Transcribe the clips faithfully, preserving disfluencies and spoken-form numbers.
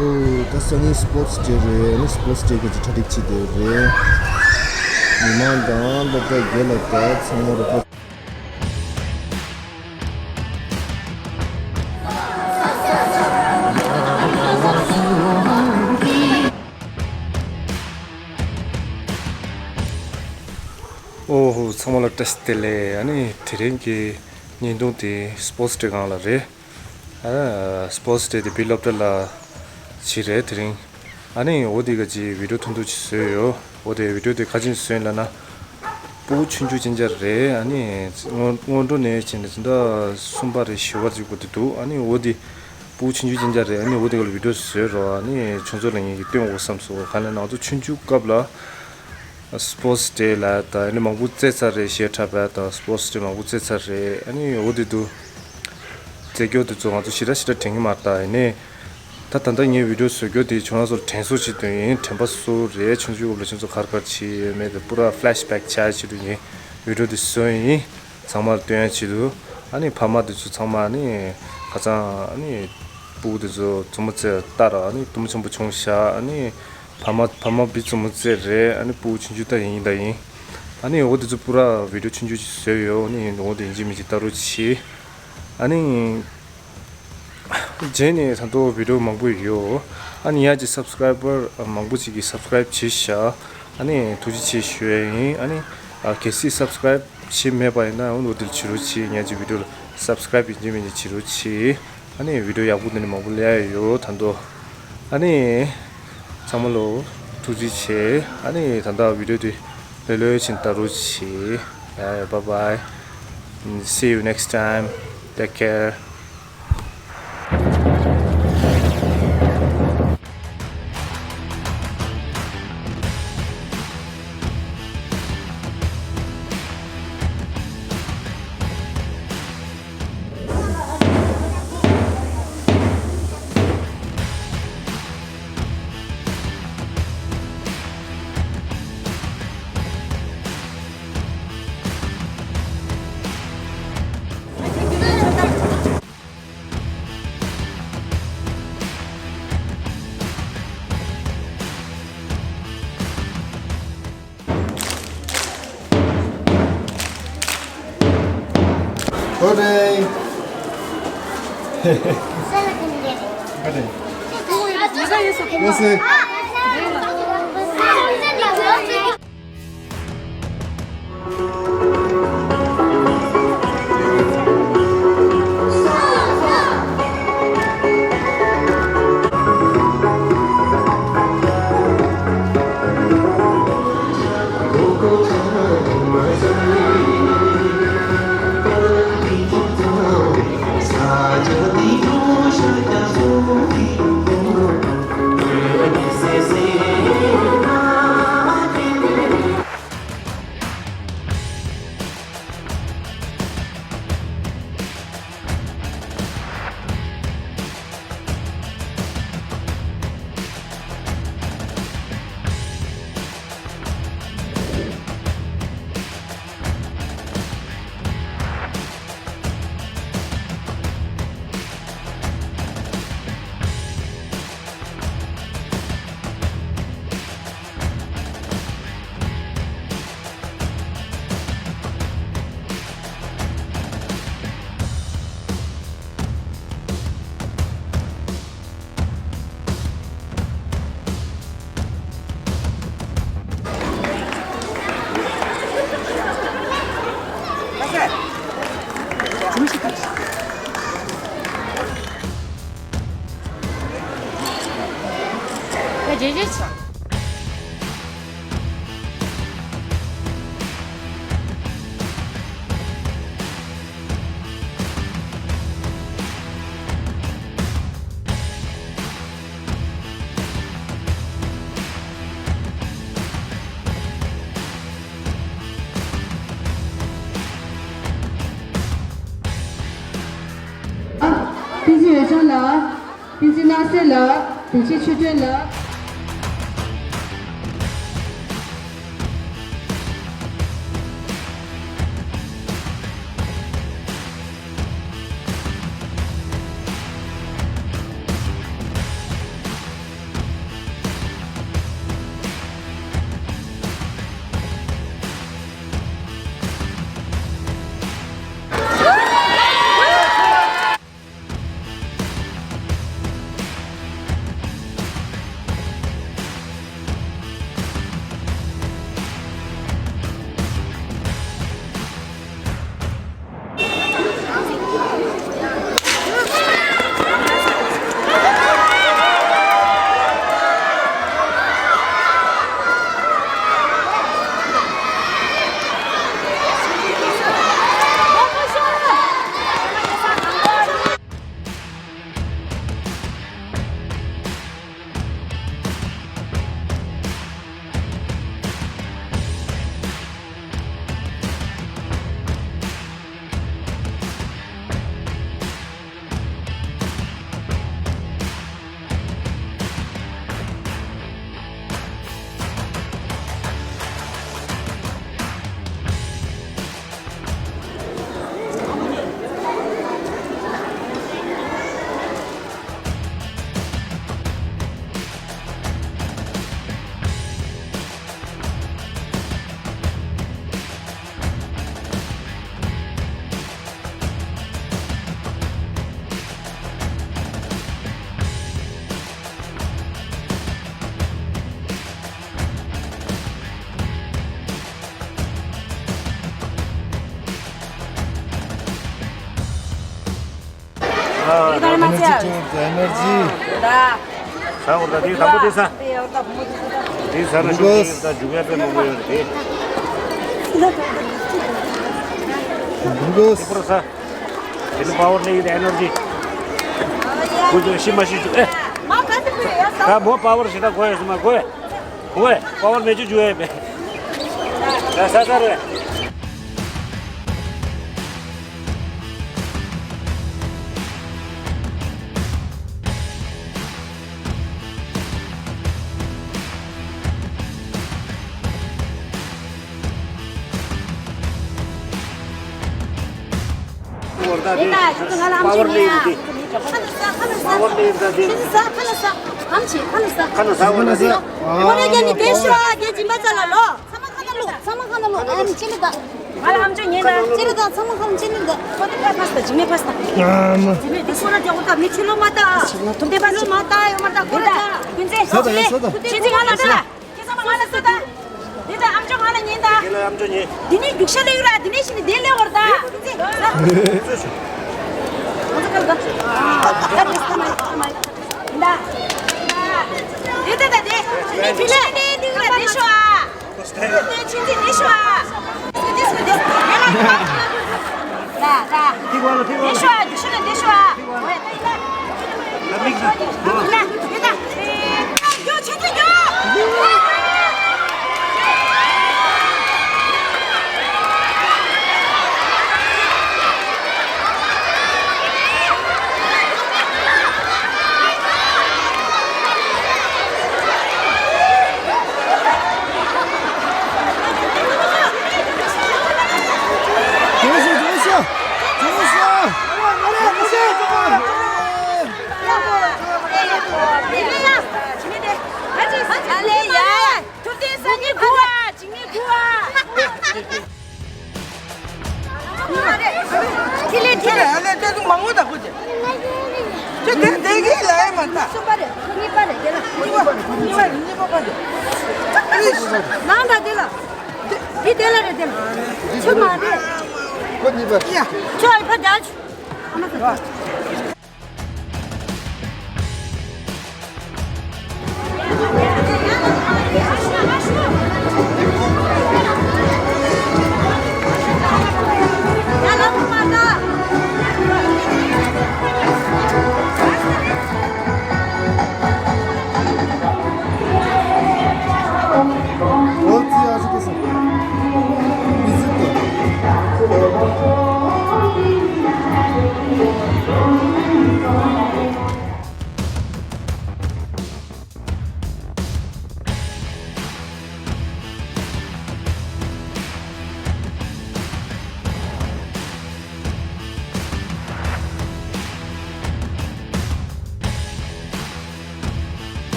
ཨོ། ད་སང་ཉིན་སི་པོར་ཊི་སི་ཌེ་རེད། ཨ་ནི་སི་པོར་ཊི་སི་ཌེ་གི་ཅིག་གྲ་སྒྲིག་བྱེད་བསྡད་རེད། མི་མང་དང་སློབ་གྲྭ་སྒེར་ལ་ད་ཚང་མ་རོགས་པ། ཨོ་ཧོ། ཚང་མ་ལ་བཀྲ་ཤིས་བདེ་ལེགས། ཨ་ནི་དེ་རིང་གི་བརྙན་ཐུང་དེ་སི་པོར་ཊི་སི་ཌེ་སྒང་ལ་རེད། ཨ། སི་པོར་ཊི་སི་ཌེ་དེ་བི་སློབ་གྲྭ་ལ་བྱས་རེད་དེ་རིང་། ཨ་ནི་འོ་དེ་ག་ཅིག་བི་ཌི་ཡོ་ཐུང་ཐུང་ཅིག་བཟོས་ཡོད། འོ་དེ་བི་ཌི་ཡོ་དེ་ག་ཅིག་བཟོས་ཡིན་ལབ་ན། སྤུ་གུ་ཆུང་ཆུང་ཅན་ཅག་རེད། ཨ་ནི་སྔོན་སྔོན་འགྲོ་ནས་བྱས་ནས་ད་ལྟ་གསུམ་པ་རེད། བཞི་པ་ཅིག་འགོ་དེ་འདུག་ཨ་ནི་འོ་དེ་སྤུ་གུ་ཆུང་ཆུང་ཅན་ཅག་རེད། ཨ་ནི་འོ་དེ་ག་ལ་བི་ཌི་ཡོ་བཟོས་རོགས། ཨ་ནི་ཁྱོད་ཚོ་ལ་ངས་ཀྱིས་སྟོན་དགོས་བསམ་སོང་། ག་ལབ་ན་ང་ཚོ་ཆུང་ཆུང་སྐབས་ལ། སི་པོར་ཊི་སི་ཌེ་ལ་ད་ཨ་ནི་མང་པོ་རྩེད་ཚར་རེད། གཞས་འཁྲབ་པ་དང་སི་པོར་ཊི་སི་ཌེ་མང་པོ་རྩེད་ཚར་རེད། ཨ་ནི་འོ་དེ་དུ་རྩེད་སྐྱོ་དེ་ཚོ་ང་ཚོ་ཞེ་དྲག་ཞེ་དྲག་དྲན་གྱི་མ་རེད། ད་ཡིན་ནའི་ད་ད་ལྟ་ངའི་བི་ཌི་ཡོ་བཟོ་རྒྱུ་དེ་ཁྱོད་རང་ཚོར་དྲན་གསོ་བྱེད་དོན་ཡིན། དྲན་པ་གསོ་རེད། ཆུང་ཆུང་སྐབས་ལ་ཁྱོད་ཚོ་ག་རེ་ག་རེ་བྱས་ཡོད་མེད་དེ་པུ་ར་ཕ་ལེ་ཤི་བེག་བྱ་ཆེད་དུ་ངས་བི་ཌི་ཡོ་དེ་བཟོས་ཡིན། ཚང་མར་སྟོན་ཡ་ཆེད་དུ། ཨ་ནི་ཕ་མ་དེ་ཚོ་ཚང་མ་ཨ་ནི་ཁ་སང་ཨ་ནི་སྤུ་གུ་དེ་ཚོ་མཛུབ་མོ་རྩེ་ལྟ་ར། ཨ་ནི་གཏུམ་མོ་ཆེན་པོ་བྱུང་ཤག་ཨ་ནི་ཕ་མ་ཕ་མ་བི་མཛུབ་མོ་རྩེ་རེད། ཨ་ནི་སྤུ་གུ་ཆུང་ཆུང་ད་ཡིན་ད་ཡིན། ཨ་ནི་འོ་དེ་ཚོ་པུ་ར་བི་ཌི་ཡོ་ཆུང་ཆུང་ཅིག་བཟོས་ཡོད། ཨ་ནི་འོ་དེ་ཡིན་གཅིག་མིན་གཅིག་ལྟ་རོགས་བྱེད། ཨ་ནི་རྗེས་ནས་ད་དུང་བི་ཌི་ཡོ་མང་པོ་ཡོད། ཨ་ནི་ཡ་ཅིག་སབ་སི་ཀ་རའི་བར་མང་པོ་ཅིག་གིས་སབ་སི་ཀ་རའིབ་བྱས་ཤག་ཨ་ནི་ཐུགས་རྗེ་ཆེ་ཞུ་ཡ་ཡིན། ཨ་ནི་གལ་སྲིད་སབ་སི་ཀ་རའིབ་བྱས་མེད་པ་ཡིན་ན་འོ་དེ་ལ་བྱེད་རོགས་བྱེད། ཡ་ཅིག་བི་ཌི་ཡོ་ལ་སབ་སི་ཀ་རའིབ་ཡིན་གཅིག་མིན་གཅིག་བྱེད་རོགས་བྱེད། ཨ་ནི་བི་ཌི་ཡོ་ཡག་པོ་འདི་ནས་མང་པོ་སླེབས་ཡ་ཡོད་ད་དུང་། ཨ་ནི་ཚང་མ་ལ་ཐུགས་རྗེ་ཆེ། ཨ་ནི་ད་ལྟ་བི་ཌི་ཡོ་འདི་ལྷོད་ལྷོད་བྱས་ལྟ་རོགས་བྱེད། Yeah, bye bye. See you next time. Take care. Good day. Good day. Yes, sir. བསྟན་འཛིན་འོད་འཆང་ལགས། བསྟན་འཛིན་སྣང་གསལ་ལགས། བདེ་ཆེན་ཆོས་སྒྲོན་ལགས། ཨ། ཨེ་ནར་ཇི་ཅན། ཨེ་ནར་ཇི། ད། ས་འོར་ད་དེ་དང་པོ་དེ་ས། དེ་ས་ན་ཤུགས་ཅན་ཡོད་ད་འཇུག་ཡ་དཔེ་མང་པོ་ཡོད་རེད་དེ། འགྲོ་དགོས། དེ་པོར་ས། དེ་ནི་པ་ཝར་ནི་ཡོད་ཨེ་ནར་ཇི། ཁོ་ཚོས་ཤི་མ་ཤི་ཅུ་ཨེ། ད་མོ་པ་ཝར་ཞེ་དྲག་དགོས་ཡོད་སོང་མ་དགོས། ཝེ། པ་ཝར་མེ་ཅུ་ཇུ་ཝེ་པེ། ད་ས་ས་རེ། ཁ་ལ་ས། ཁ་ལ་ས། ཁ་ལ་ས། ཨམ་ཆི། ཁ་ལ་ས། ཁ་ལ་ས། ཁོ་རང་རྒྱ་ནི་བེ་ཤོ་ཨ་རྒྱ་སྦྱིན་པ་ཙ་ལ་ལོ། ཚང་མ་ཁ་ན་ལོ། ཚང་མ་ཁ་ན་ལོ། ཨམ་ཆི་ལི་ད། ང་ལ་ཨམ་ཅོག་ཉན་ད། ཅི་ལི་ད། ཚང་མ་ཁ་ན་ཅི་ལི་ད། ཁོ་དེ་ཕ་ཕ་སྟ་འཇིགས་མེད་ཕ་སྟ། ཨམ། འཇིགས་མེད་དེ་སོ་ན་རྒྱ་གོ་ད་མི་ཆུ་ལོ་མ་ད། ཆུ་ལོ་ཐུབ་དེ་ཕ་ལོ་མ་ད་ཡོ་མ་ད་ཁོ་ར་ད། ཁྱོད་ཚེ། ས་ད་ཡ་ས་ད། ཁྱོད་ཚེ་ང་ལ་ད། ཁྱེད་ཚང་མ་ང་ལ་ས་ད། དེ་ད་ཨམ་ཅོག་ང་ལ་ཉན་ད། དེ་ལ་ཨམ་ཅོག་ཉན། དེ་ནི་རྒྱུག་ཤ་ལེ་ཡུ་ར་དེ་ནི་ཤི་ནི་དེ་ལེ་བར་ད། ཁྱོད་ཚེ། ད། ད་ད་ད། དེ་ད་དེ། དེ་ལེ་དེ་ཡུ་ར་དེ་ཤོ་ཨ། ཐི་ལེ་ཐི་ལེ། ཨ་ལེ་དེ་ཚོ་མང་པོ་ད་ཁུ་ཅེ། ཅེ་དེ་དེ་གི་ལ་ཡ་མ་ད། གསུམ་པ་རེད། གཉིས་པ་རེད་དེ་ལ། གཉིས་པ་གཉིས་པ་རེད། གཉིས་པ་པ་རེད། ནང་ད་དེ་ལ། དེ་དེ་ལ་རེད་དེ་ལ། ཆུ་མ་རེད། ཁོ་གཉིས་པ། ཡ། ཆུ་ཨི་ཕ་ད་ཆུ། ཨ་མ་ད།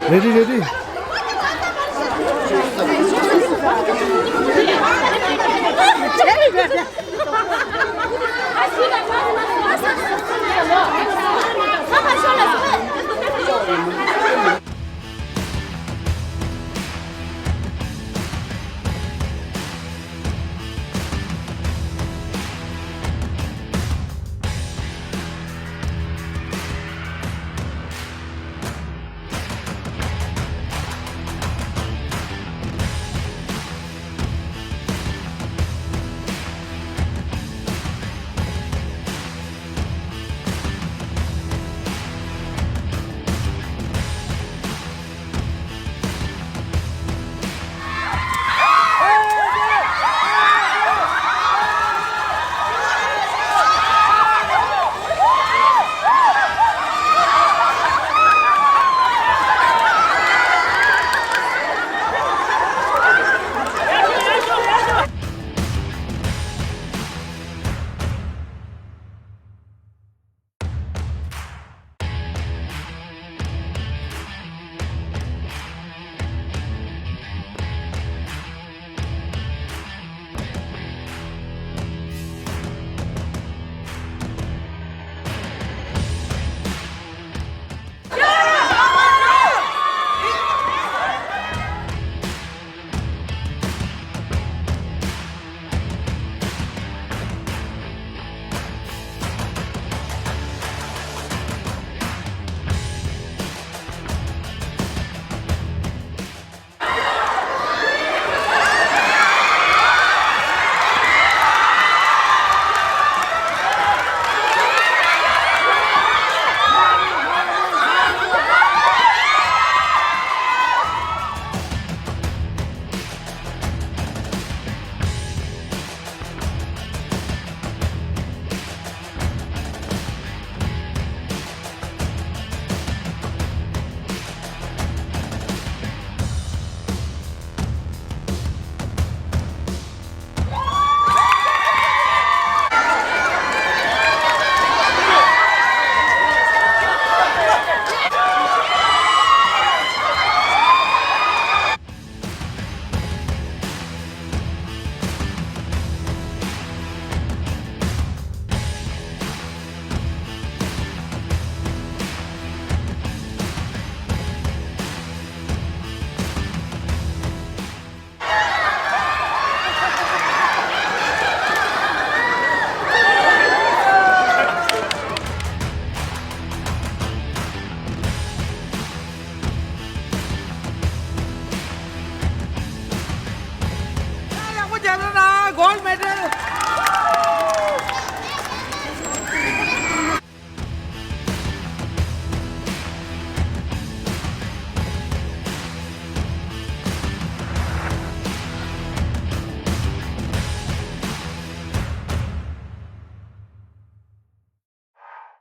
Ready, ready.